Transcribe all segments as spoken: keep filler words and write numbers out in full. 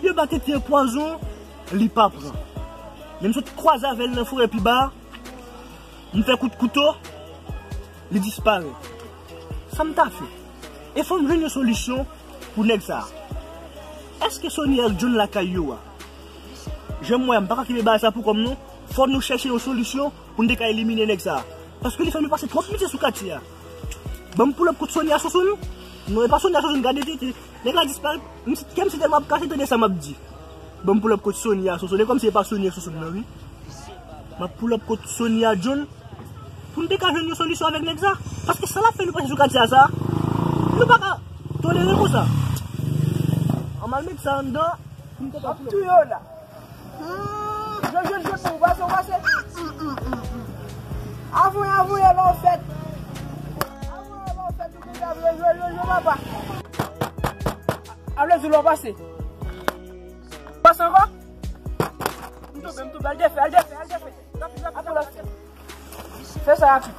Yo ba Tete pwazon, li pa pran. Men m sot kwaze avè l nan forè pi ba, m fè kout kouto, li disparèt. Sa m ta fè? E fò m jwenn yon solisyon pou nèg sa a. Èske Sony ak John lakay yo a? Jan m wè a, m pa ka kenbe bagay sa pou kò m non. Fò nou chèche yon solisyon pou n te ka elimine nèg sa a. Paske li fè nou pase twòp mizè sou katye a. Ban m pull up kot Sony a Soso non. Non, e pa Sony a Soso, n gade Tete. Nèg la disparèt. M si, kè m si tèlman ap kase tande sa m ap di. Ban m pull up kot Sony a Soso. Nèg kòmsi e pa Sony a Soso nan wi. M ap pull up kot Sony a John. Pou n te ka jwenn yon solisyon avèk nèg sa. Paske sa l ap fè nou pase sou katye a sa, nou pa ka tolere konsa. An m al met sa anndan. Pou n te ka pull up. Ap touye w la. Jwe, jwe, jwe, pou w pase, w pase. Avoye, avoye, lè w fèt. Avoye, lè w fèt, ou konn avoye, jwe, jwe, jwe, papa. Avoye, lè w pase. Pase ankò. M tonbe, m tonbe, al defe, al defe, al defe. Rapid, rapid, rapid. Fè sa rapid.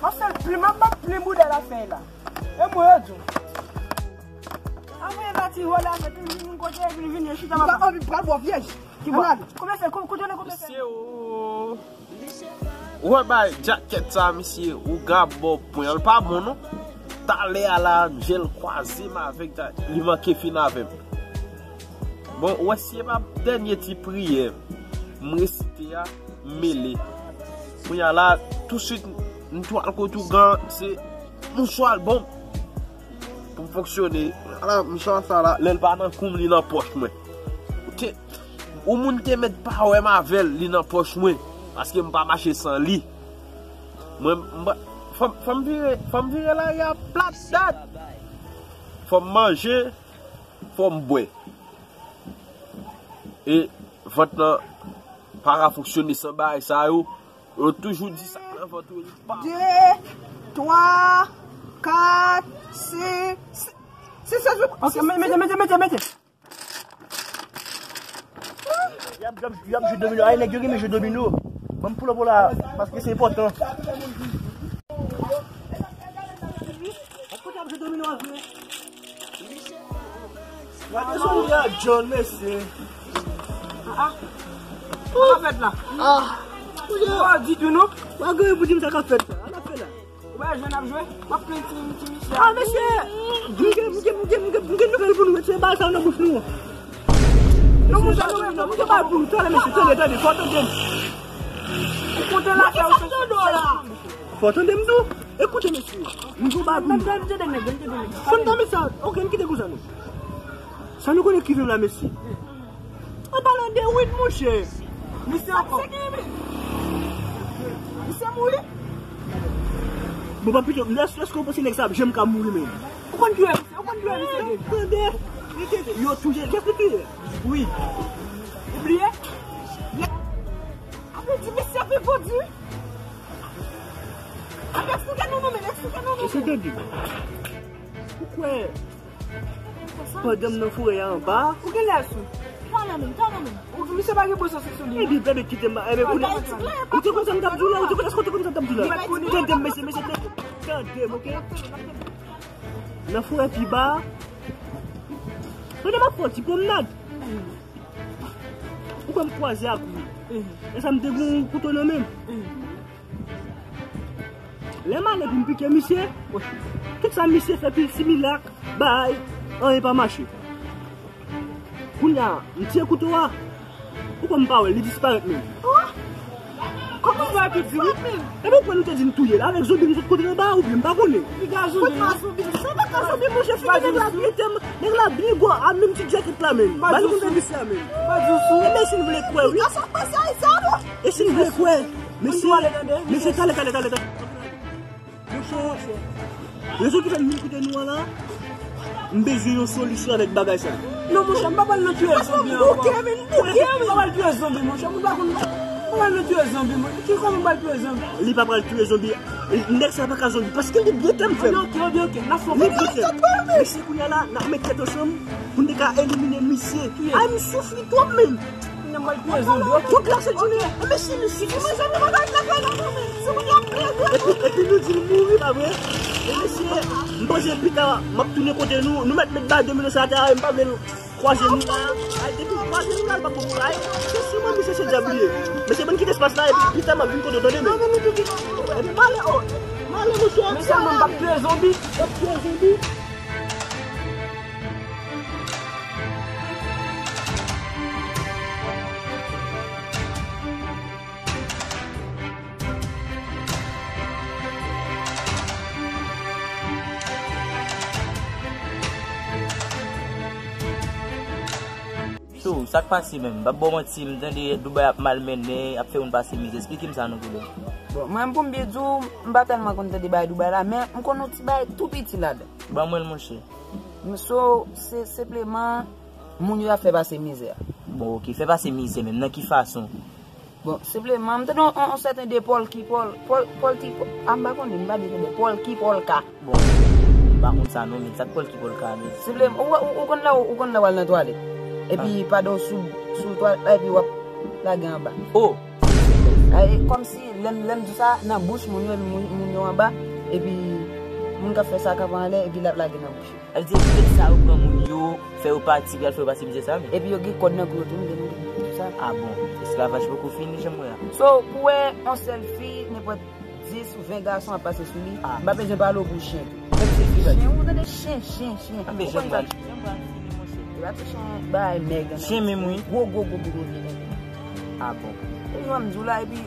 M ap fè l plim, m ap plim boudèl afè la. E mwen yo di w. Anvoye pati vòlè a fè tout moun kote epi l vini chita papa. Anvi pral bò vyèj. Ki bò? Konbyen fè? Ko-, kote w ye konbyen fè? Mesye, ou, ou wè bay djakèt sa, mesye, ou gab bò pwen an, l pa bon non. Talè a la, Angel kwaze m avèk ta, li manke fin avè m. Bon, ou wè si e pa dènye ti priyè m resite a, m mele. Kounye a la, tousuit, m tou al kot ougan, se mouchwa l bon pou m fonksyone. Ala, mouchwa sa la, lè l pa nan kou m, li nan pòch mwen. Ou te, ou moun te mèt pa wè m avè l, li nan pòch mwen. Paske m pa mache san li. Mwen, m pa, fò m, fò m vire, fò m vire lari a plat dat. Fò m manje, fò m bwè. E vant lan pa ka fonksyone san bagay sa yo. Yo toujou di sa k nan vant ou, li pa. De, twa, kat, senk, se, se, se, se, ok, me-, mete, mete, mete, mete. Y ap, y ap, y ap jwe domino. Ay, nèg yo renmen jwe domino. Ban m pull up la, paske se enpòtan. Kote ap jwe domino a vre? Gade Sony a John, mesye. Ah, ah. Sa k ap fèt la? Ah. Ou pa di tou non? Pa gen pou di m sa k ap fèt la. Sa n ap fè la? Ou pa jwenn ap jwe? M ap plen ti, ti misye. Ah, mesye. M gen, m gen, m gen, m gen, m gen nouvèl pou nou. Retire bagay sa nan bouch nou. Non, mouche, non, non, mouche, pa pou nou. Tande, mesye, tande, tande. Fò tande m. Ou kontan la, fè ou tande la. Fò tande m tou. Ekoute, mesye. M gon bagay pou nou. Fò n tanmen sa. Ok, n kite konsa, non. Sa nou konnen ki vle la, mesye. An palan de wid, monchè. Misye ankò. Misye mouri. Bon, pa pito, lès, lès konn panse nèg sa ap janm ka mouri menm. Ou konn ki wè misye, ou konn ki wè misye. Tande. Yo touye, kès ki touye? Wi. Ou bliye? Apre di misye ap reponn di. Ap eksplike nou, non, men eksplike nou, non. Mesye tande. Ou kwè pandan m nan forè a anba? Ou gen lè sou. Talè menm, talè menm. Ou, misye pa gen bon sans sou li. Epi, bebe, kite m ba, epi, ou te konn sa m t ap di w la, ou te konn, èske ou te konn sa m t ap di w la? Tande m, mesye, mesye, tande, tande m, ok? Nan forè pi ba, pandan m ap fè yon ti pwomnad, ou kwè m kwaze ak ou. E sa m te gen yon kouto nan men m. Lè m ale pou m pike misye, tout sa misye fè pi similak, bay, anyen pa mache. Kounye a, m tire kouto a, ou kwè m pa wè l, li disparèt menm. Kòman w wè tou di wi? Epi ou kwè nou te di n touye l avèk zonbi nou sot kote anba a, oubyen m pa konnen. Piga zonbi. Sa pa ka zonbi, monchè, figi nèg la byen tèm, nèg la byen gwo, a menm ti djèkèt la menm. Ba li konn fè misye a menm. Enben si n vle kwè wi. E si n vle kwè, mesye, mesye, talè, talè, talè, talè. Monchè, rezon ki fè m vin kote nou an la, m bezwen yon solisyon avèk bagay sa. Non, monchè, m pa pral nan touye zonbi ankò. M bouke, men m bouke, men. M pa pral touye zonbi, monchè, moun pa konn. M pa pral nan touye zonbi, monchè. Ki kòman m pral touye zonbi? Li pa pral touye zonbi. Nèg sa pa ka zonbi, paske li byen tèm frè m. Ok, ok, ok, n ap fè yon bagay. Mesye, kounye a la, n ap met tèt ansanm pou n te ka elimine misye. Ay, m soufri twòp, menm. Tout la se di nou, e mesye, mesye, mesye, nou pa ka lakay la, non, men. Si moun yo ap plede. Epi, epi nou di l mouri, pa vre? E mesye, m panse pita, m ap tounen kote nou, nou mèt met bay domino sa atè a, e m pa vle l kwaze nou la. Ay, depi l kwaze nou la, l p ap bon pou la. Se siman misye se dyab li ye. Mesye, ban m kite espas la, epi pita m ap vin kote w, tande, men. Epi m ale, o, m ale, mesye. Men sèlman m p ap touye zonbi. M p ap touye zonbi. Cho, sa k pase menm? M p ap ba w manti, m tande Dubai ap mal mennen, ap fè moun pase mizè. Esplike m sa non, Kodo. Bon, mwen, pou m byen di w, m pa tèlman konn tande bagay Dubai la, men m konn yon ti bagay tou piti ladan. Ban mwen l, monchè. So, se senpleman moun yo ap fè pase mizè. Bon, oke, fè pase mizè menm, nan ki fason? Bon, senpleman, m tande yon, yon, yon sèten de Pòlki, Pòl, Pòl, Pòlki, Pòl, a, m pa konnen, m pa byen tande, Pòlki, Pòlka. Bon, m pa konn sa non, men sa k Pòlki, Pòlka, men. Senpleman, ou, ou, ou konn lè, ou konn lè w al nan twalèt. Epi, ah, pandan w sou, sou twalèt la, epi w ap lage anba. Oh! A, e kòmsi, lè m, lè m di sa, nan bouch moun yo, epi moun, moun yo anba, epi moun k ap fè sa kanpe anlè, epi l ap lage nan bouch yo. Sa vle di, se poutèt sa yo pran moun yo, fè yo pati, pou y al fè yo pase mizè sa, men. Epi yo gen kòd nan kou yo tou, m te montre tout sa. Ah bon, esklavaj poko fini, jan m wè a. So, pou wè yon sèl fi, nenpòt dis ou ven gason ap pase sou li, ah, m pa bezwen pale w pou chen tou. Menm si fi pa chen, ou tande, chen, chen, chen. Anben, jan m pral, jan m pral fini, monchè. E pa ti chen, bay mèg, chen menm, wi. Gwo, gwo, gwo, gwo, gwo, gwo. Ah bon. E jan m di w la, epi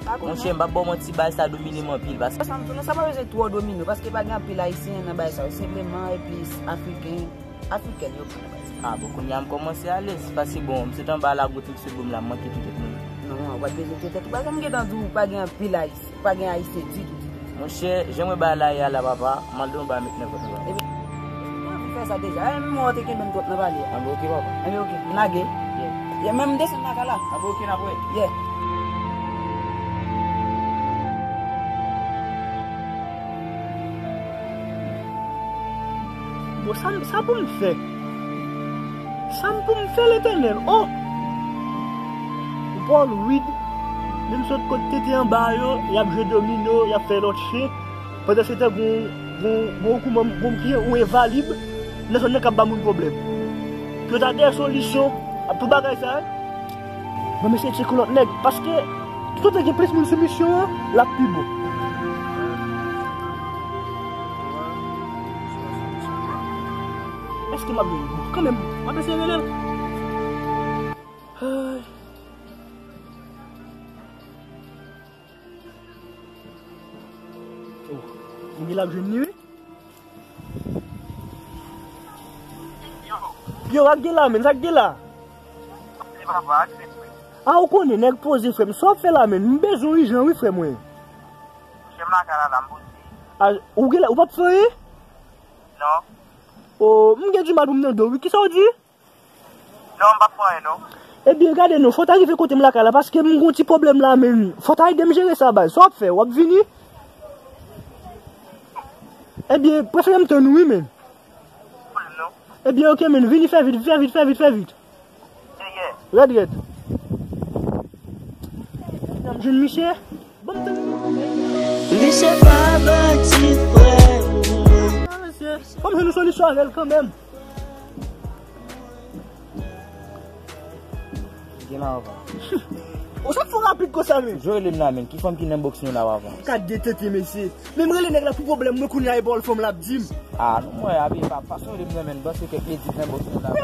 Monchè, m p ap ba w manti, bagay sa domine m anpil, paske sa m tounen, sa pa bezwen twò domine w, paske pa gen anpil Ayisyen nan bagay sa yo, senpleman e plis Afriken, Afrikèn yo pran nan bagay sa. Ah, bon, kounye a m kòmanse alèz, paske, bon, m sot anba lago, tout sot bò m la, m manke touye tèt mwen. Non, w pa t bezwen touye tèt ou, paske m gentan di w, pa gen anpil Ayisyen, pa gen Ayisyen ditou, ditou. Monchè, jan m wè bagay la ye a la, papa, m al devan ba met nan vant mwen, papa. Epi, m anvi fè sa deja. E, m wè w te kenbe m twòp nan pale a. Anben, oke, papa. Anben, oke. M lage. Yeah. Yeah, men m desann lakay la. Anben, oke, n ap wè. Yeah. Bon, sa, sa pou m fè? Sa m pou m fè, Letènèl? Oh! Pòl Wid, menm sot kot tete anba yo, y ap jwe domino, y ap fè lòt chen. Pandan se tan, gon, gon, gon kouman, gon pye ou envalib nan zòn nan k ap ba moun pwoblèm. Pou yo ta dèyè solisyon pou bagay sa, ban m eseye tcheke lòt nèg. Paske, tout otan gen plis moun sou misyon an, l ap pi bon. Èske m ap jwenn? Bon, kanmenm, m ap eseye rele l. Ay. Oh, m gen la jwenn li, wi. Yo, ak gen la, menn, sa k gen la? A, ou konnen, nèg poze, frè m. Sa w ap fè la, menn? M bezwen w ijan, wi, frè mwen. Monchè, m lakay la, la, m poze. A, ou gen la, ou p ap fè anyen? Non. Oh, m gen di mal pou m nan do, wi. Kisa w di? Non, m p ap pran anyen, non. Ebyen, gade non, fò w ta rive kote m lakay la, paske m gon ti pwoblèm la, menn. Fò w ta ede m jere sa, baz. Sa w ap fè? W ap vini? Ebyen, prefere m tann ou, wi, menn. Pwoblèm, non. Ebyen, oke, menn, vini, fè vit, fè vit, fè vit, fè vit. Rèd, rèd. N ap jwenn misye. Ban m tann. Misye pa bandi, frè mwen. Ban m jwenn yon solisyon avè l kanmenm. Gen la, papa. Ou sa k fè w rapid konsa, menn? Jwe rele m la, menn. Ki fanm ki nan boks nou la, papa? Gad de tete, mesye. Menm rele nèg la pou pwoblèm mwen kounye a, e pawòl fanm la ap di m. A, non, mwen, abi, pa, fason de m renmen, m panse kèk ledit nan boks mwen la, pa,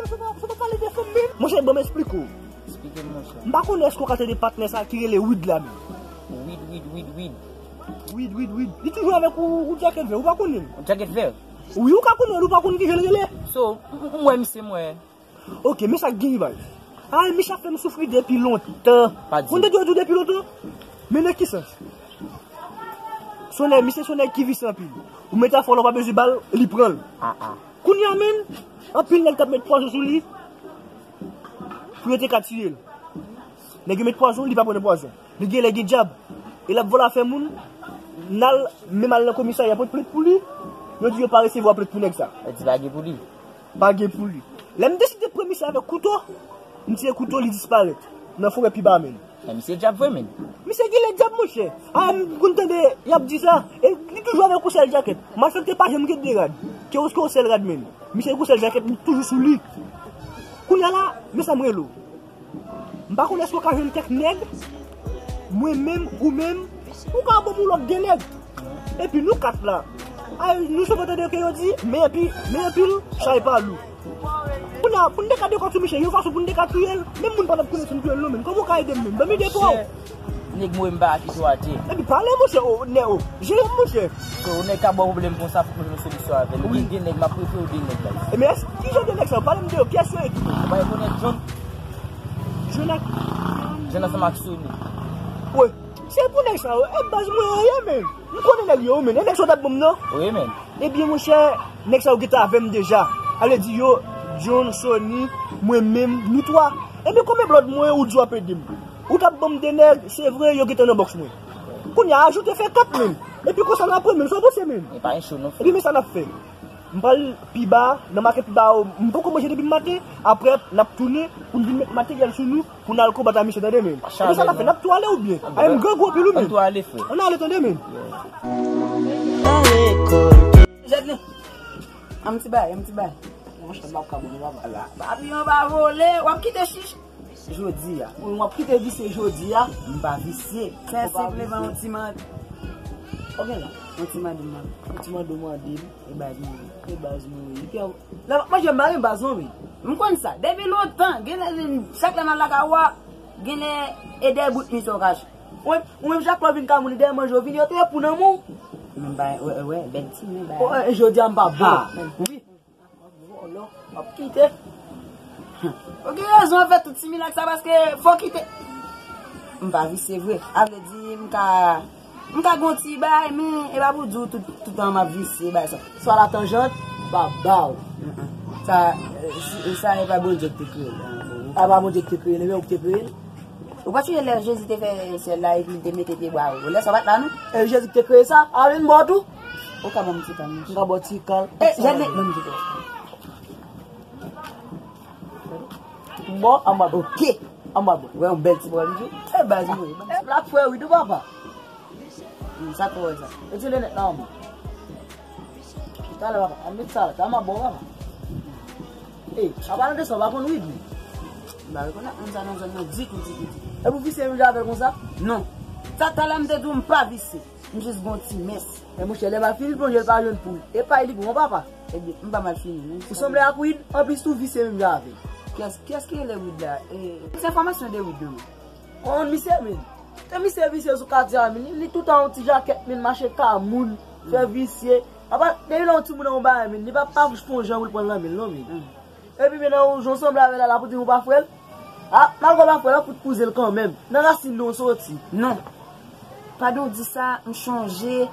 pa, pa, pa pale de fanm, menn. Monchè, ban m esplike w. Esplike m, monchè. M pa konnen èske w ka tande patnè sa ki rele Wid la, menn. Wid, Wid, Wid, Wid. Wid, Wid, Wid. Li toujou avèk ou, ou djakèt vè, ou pa konnen l? Djakèt vè? Wi, ou ka konnen l, ou pa konn kijan l rele. So, m, m, m wè misye, mwen. Oke, men sa k genyen, baz. Ay, misye ap fè m soufri depi lontan. Pa di. Ou tande yo di w depi lontan? Men nan ki sans? Se yon nèg, misye se yon nèg ki visye anpil. Ou mete afè w la, ou pa bezwen ba l, li pran l. Ah, ah. Kounye a, menn, anpil nèg t ap met pwazon sou li pou yo te ka tiye l. Nèg yo met pwazon, li pa pran nan pwazon. Li gen lè gen dyab. E l ap vòlè afè moun, n al, menm al nan komisarya pote plent pou li, yo di yo pa resevwa plent pou nèg sa. Yo di pa gen pou li. Pa gen pou li. Lè m deside pran misye avèk kouto, m tire kouto, li disparèt nan forè pi ba, menm. Men misye djab vre, menm. Misye genlè djab, monchè. A, m konn tande y ap di sa. E li toujou avèk yon sèl djakèt. Malfektè pa janm gen de rad. Ke, ke yon sèl rad, menm. Misye gen yon sèl djakèt, li toujou sou li. Kounye a la, men sa m rele w. M pa konn èske w ka jwenn kèk nèg, mwen menm, ou menm, ou ka ban m yon lòt de nèg. Epi nou kat la. Ay, nou sove tande ke yo di, men epi, men epi l, chay pa lou. Pou n a, pou n te ka dekòt sou misye, yon fason pou n te ka touye l, menm moun pa t ap konnen si n touye l non, menm. Kòman w ka ede m menm? Ban m ide pou w. Nèg mwen m pa akite w atè. Epi pale, monchè, o, nè, o. Jere m, monchè. So, nèg ka ba w pwoblèm konsa, fòk nou jwenn solisyon avè l. Wi. Gen de nèg, m ap prefere w de nèg la. E men, èske, ki jan de nèg sa yo? Pale m de yo, kiyès yo ye? Ou pa rekonèt John? John ak John ansanm ak Sony. Wi. Se pou nèg sa yo. E baz mwen yo ye, men. M konnen nèg yo, men. E nèg sa yo t ap ban m nan? Wi, men. Ebyen, monchè, nèg sa yo gentan avè m deja. A vle di yo, John, Sony, mwen menm, nou twa. Ebyen, konbyen blòd mwen ou di w ap ede m? Ou t ap ban m de nèg, se vre, yo gentan nan bòks mwen. Kounye a, ajoute fè kat menm. Epi konsa n ap pran menm, sa w panse menm? E pa yon cho non, frè. Epi men sa n ap fè. M pral pi ba, nan makèt pi ba yo, m poko manje depi maten, aprè, n ap tounen pou n vin met materyèl sou nou, pou n al konbat a misye, tande menm. Epi sa n ap fè, n ap tou ale oubyen? Ay, m grangou anpil wi menm. Ann tou ale, frè. Ann ale, tande menm. Jèt li. An ti bay, an ti bay. Monchè, m ap ka bon, papa. Ala, papyon pa vole, w ap kite chich. Jodi a. Wi, m ap kite visye jodi a. M pa visye. Senpleman yon ti mande. Ok la. Yon ti mande m mande. Yon ti mande w mande m. E baz mwen. E baz mwen. Li te la, manje m pa gen baz non, men. M konn sa. Depi lontan, genlè, chak lè m al lakay ou a, genlè, e de bout misye w kache. Ou menm, ou menm chak lè w vin kay moun, e de manje w vini, yo te pou nan mou. Men bay, wè, wè, bèl ti men bay. O, e, jodi a m pa bon. Wi. Vòlò, w ap kite. Ou gen rezon fè tout ti mirak sa paske fò kite. M pa visye vre. A vle di, m ka, m ka gon ti bay, men e pa pou di w tout, tout tan m ap visye bay sa. Swa la tanjant, m pa ba w. Sa, e, si, sa e pa Bondye ki te kreye l. A pa Bondye ki te kreye l, e men ou ki te kreye l. Ou pa sonje lè Jezi te fè syèl la epi li te mete pye bwa yo? Lè sa pa t la non. E Jezi ki te kreye sa, a vin bò tou. Ou ka ban m ti kal, monchè. M ka ba w ti kal. E, Jezi, ban m ti kal. Bò, anba bò. Ok. Anba bò. Wè, yon bèl ti bò, li di. E, baz mwen. E, blak frè, wi, tou papa. Hmm, sa k wè sa. Retire linèt la, anba. Talè, papa, an met sa la, ta m ap ba w, papa. Ey, an palan de sa, w pa konn Wid, wi. M pa rekonèt moun sa nan zòn nan ditou, ditou, ditou. E pou visye menm jan avè l konsa? Non. Sa talè m te di w m pa visye. M jis gon ti mès. E monchè, lè mal fini, l plonje l pa jwenn poul. E pay li bon, papa. Ebyen, m pa mal fini, non. Ou sanble ak Wid, anplis tou visye menm jan avè l. Kiyès, kiyès ki rele Wid la? E, se enfòmasyon de Wid, non. Konn misye, men. Te misye visye sou katye a, men. Li, li toutan yon ti jakèt, men, mache ka moun, fè visye. Apa, depi lè yon timoun nan yon bagay, men, li pa, pa fon jan pou l pran l nan men l, non, men. Epi, men, nan yon jan w sanble avè l la, la pou di ou pa frè l. A, malgre w pa frè l, ou kout kouzen l kanmenm. Nan rasin nou w soti. Non. Pandan w di sa, m chonje,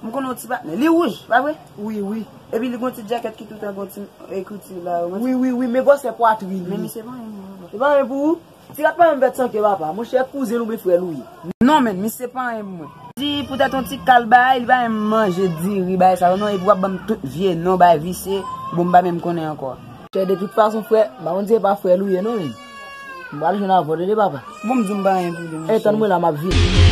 m konnen yon ti patnè. Li wouj, pa vre? Wi, wi. Epi li gon ti jakèt ki toutan gon ti ekriti la. Wi, wi, wi, men gwosè pwatrin li. Men misye pa anyen pou ou, papa. Li pa anyen pou ou? Ti rat pa menm vèt san ke papa. Monchè, kouzen l oubyen frè l ou ye. Non, men, misye pa anyen pou mwen. Di poutèt yon ti kal bay, li pa menm manje diri bay sa yo non, epi w ap ban m tout vye non bay visye, bon, m pa menm konnen ankò. Chè, de tout fason, frè, m pa konn si se pa frè l ou ye non, men. M pral jwenn avè w, tande, papa. Bon, m di w m pa anyen pou li, monchè. E, tann mwen la, m ap vini.